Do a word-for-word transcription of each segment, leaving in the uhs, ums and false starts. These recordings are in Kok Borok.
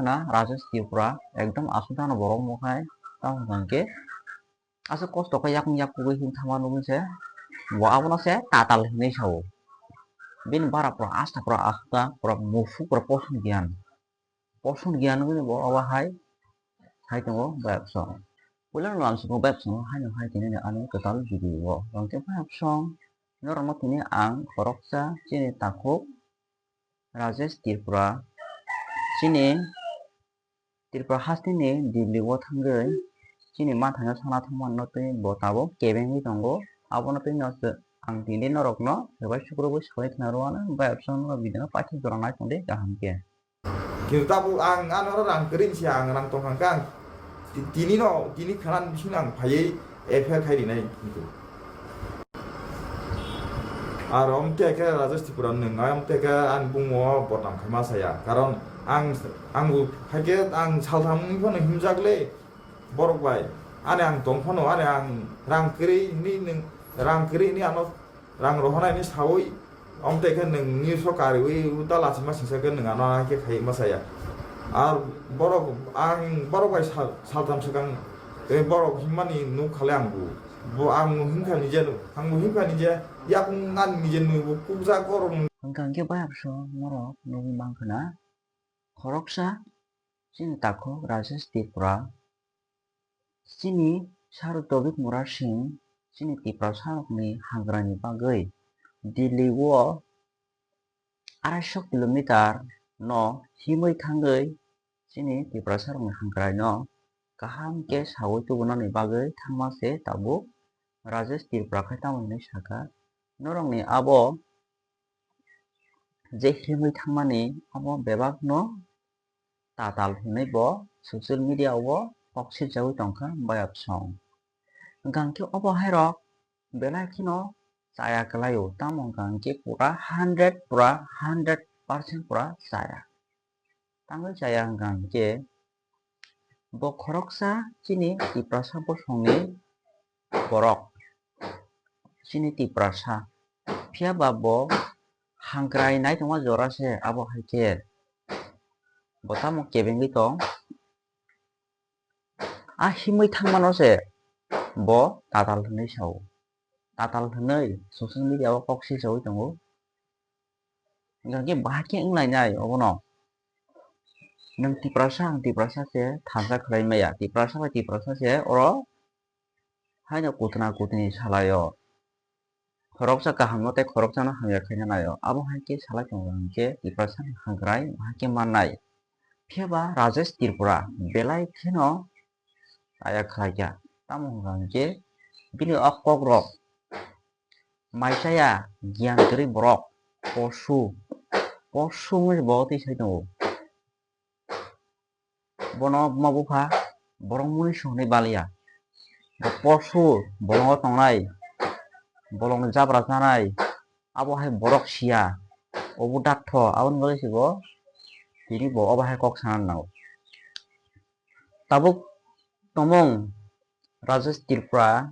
Khna Rajesh Tripura ekdom aswk dano borok mokhe, tamo hwnkha hwnkhe aswk kosto khe yakung yakugwi him thangma nugwi se bo abono se tatal hinwi sao. Bini bara pura asta pura aswk pura mufuk pura poson giyan. Poson giyan wngwi bo abo hai hai tongo bayapsong. Puila no lamsongo bayapsongo haino hai tini ani kwtal video o. Hwnkhe bayapsong norokno tini ang khoroksa chini takhuk Rajesh Tripura, chini Tripura hasteni Delhi o thangwi chini manthano sana thangmano tei bo tabuk kebengwi tongo. Abono tei no ang tini norokno rwbai sukrubwi sawi khna rwano, bayapsong no video no paithak jora nai tongdi kaham khe. Kintu tabuk ang ano rang kwrwi se ang rang tongkha khe ang ti-, tini no, tini khana ni bising ang phaiwi F I R khai rinai kintu. Ar omte khe Rajesh Tripura nwng ai omte khe ani bumung o bodnam khaima saya. Karon ang, ang bo hai khe ang saltham wngwi phano himjak le borok bai. Ani ang tong phano ani ang rang kwrwi hwnwi nwng rang kwrwi hwnwi ano rang rohornai hinwi saui, omte khe nwng news o kariui uta lachima singsa khe nwng ano hai khe khai ma saya. Ar borok, ang borok bai sal-, saltham swkang tei borok himmani nuk khale ang bu. Bo ang himkha nije nuk, ang bo himkha nije yakung ani nije nuk bo kukjak borok nuk. Hwnkha hwnkhe bayapsong norok nugwi mankha na khoroksa chini takhuk Rajesh Tripura. Chini Sir Dobit Murasing chini Tiprasa rokni hagrani bagwi Delhi o arai sho kilometer no himwi thangwi chini Tiprasa rokni hagrai no kaham khe sawi tubunani bagwi thangma se tabuk Rajesh Tripura khai tamo hinwi sakha. Norokni abo je himwi thangmani abo bebak no tatal hinwi bo social media o kok sirjagwi tongkha bayapsong. Hwnkha hwnkhe obo hai rok belai kheno chaya kwlaio, tamo hwnkha hwnkhe pura hundred, pura hundred percent pura chaya. Tangwi chaya hwnkha hwnkhe bo khoroksa chini Tiprasa bosongni borok, chini Tiprasa. Phiya ba bo hangkrai naitongma jora se, abo hai khe bo tamo kebengwi tong. A himwi thangmano se bo tatal hwnwi sao. Tatal hwnwi social media o kok silsawi tongo. Hwnkha khe bahai khe wnglainai obono. Nwng Tiprasa, ang Tiprasa se thansa khlai maya. Tiprasa bai Tiprasa se oro haino kutna kutni salaio. Khoroksa kahamno tei khoroksano hamya khaina naio. Abo hai khe salai tongo hwnkhe Tiprasani hangkrai bahai khe mannai. Phiya ba Rajesh Tripura belai kheno chaya khlaikha. Tamo hwnkha hwnkhe bini o kokrok mai chaya giyan kwrwi borok posu, posu wngwi bo twi sai tongo. Bono buma bupha borok mui songni baliya. Bo posu bolongo tongnai, bolongni jabra chanai, abo hai borok siya, obo daktho, aboni bagwi se bo tini bo obo hai kok sana nango. Tabuk tongmung Rajesh Tripura.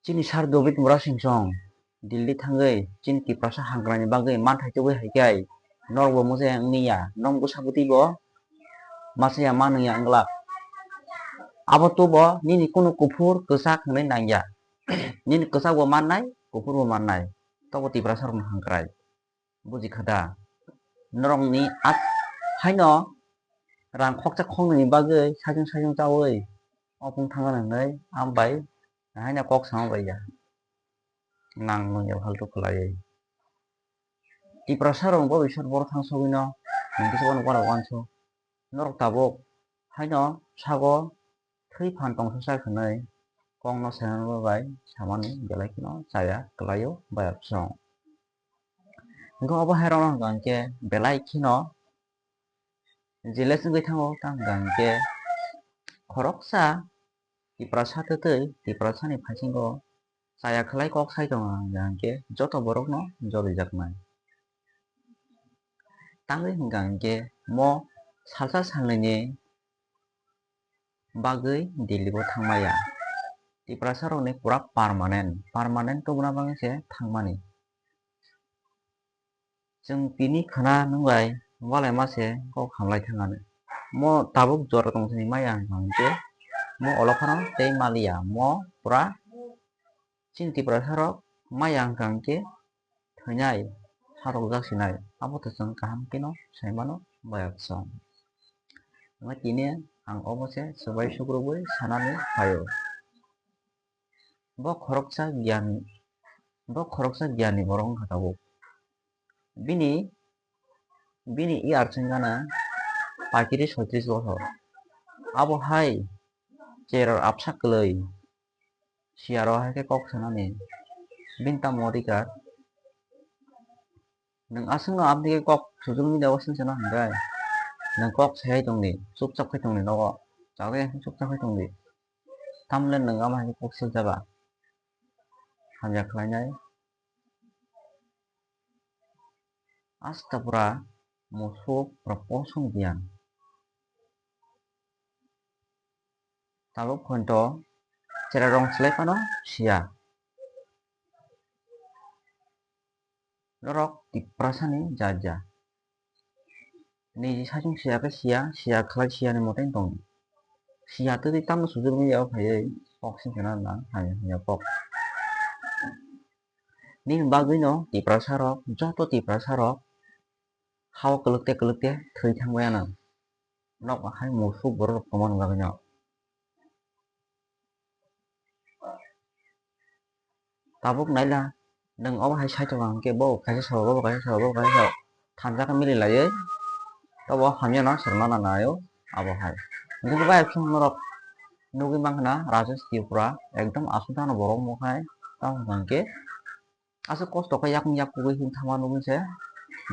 Chini Sir Dobit Murasing song Delhi thangwi chini Tiprasa hangkrani bagwi manthai tubui hai khe norok bo mujaya wngya, norok bwsa bwtwi bo machaya manwya wngla. Abo tubo nini kunu kuphur kwchak hwnwi nangya. Nini kwchak bo mannai, kuphur bo mannai. Tobo Tiprasa rokni hangkrai. Buji kha da? Norokni at-, haino rang khoksa khoknwini bagwi saichung saichung chaui opung thangna nangnai, ambai haino kok sama bai ya. Nang nung ya phaltu khlaiwi. Tiprasa rok bo bisor boro thang sogwino, nung kisa bono uansuk. Norok tabuk haino sago thwi phan tongthoksa hwnwi kokno saimano bai samani belai kheno chaya kwlaio bayapsong. Hwnkhe obo hai rokno hwnkha hwnkhe belai kheno jealous wngwi thango, tamo hwnkha hwnkhe khoroksa Tiprasa twtwi Tiprasani phaisingo chaya khlai kok sai tongo hwnkha hwnkhe joto borokno jolijaknai. Tangwi hwnkha hwnkhe mo salsa salnwini bagwi Delhi o thangmaya. Tiprasa rokni pura permanent, permanent tubuna bagwi se thangmani. Chwng tini khwna nwnglai Walaima se kok hamlai thangani. Mo tabuk jora tong thani maya hwnkha hwnkhe mo olo phano tei maliya, mo pura chini Tiprasa rok maya hwnkha hwnkhe thwinai, sarokjak sinai, abo to chwng kaham kheno sai mano bayapsa. Wngkha tini ang obo se swbai sukrubwi sanani phaio. Bo khoroksa gyan, bo khoroksa gyanni borok wngkha tabuk. Bini, bini iyar chwng gana paitris soitris bothor. Abo hai cheror apsa kwlwi. Siyaro hai khe kok sanani. Bini tamo rikar. Nwng aswkno aboni khe kok social media o swng sana hwnkhe. Nwng kok sai tongdi, chupchap khai tongdi nogo. Chakhe chupchap khai tongdi. Tamle nwng amo hai khe kok swijaba. Hamya khlainai. Asta pura musuk pura posong biyan. Tabuk phonto chera rong slai phano siya. Norok Tiprasani ja ja. Niji sachung siya khe siya, siya khlai siyani mote tong. Siya twi tamo social media o phaiwi kok sing khna nang hai ya kok. Nini bagwino Tiprasa rok, joto Tiprasa rok hao kwlwk te kwlwk te thwi thangbai ano. Nok hai musuk borok rok tongmani bagwino. Tabuk naila, nwng obo hai saitok hwnkhe bo kaisa sao, bo kaisa sao, bo kaisa sao, thansa khe mili laiwi, tobo hamya no sir mana naio, abo hai. Hwnkhe bai phung norok nugwi mankha na Rajesh Tripura, ekdom aswk dano borok mokhe, tamo hwnkhe aswk kosto khe yakung yakugwi him thangma nugwi se,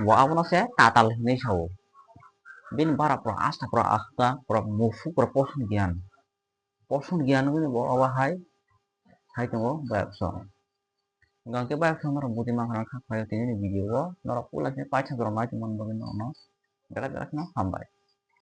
bo abono se tatal hinwi sao. Bini bara pura asta pura asta pura musuk pura poson giyan. Poson giyan wngwi bo obo hai hai tongo bayapso. Hwnkhe bayapso norok budi mankha kha phaio tini ni video o norok puila khe paithago rok nai tongmani bagwi norokno belai belai kheno hambai.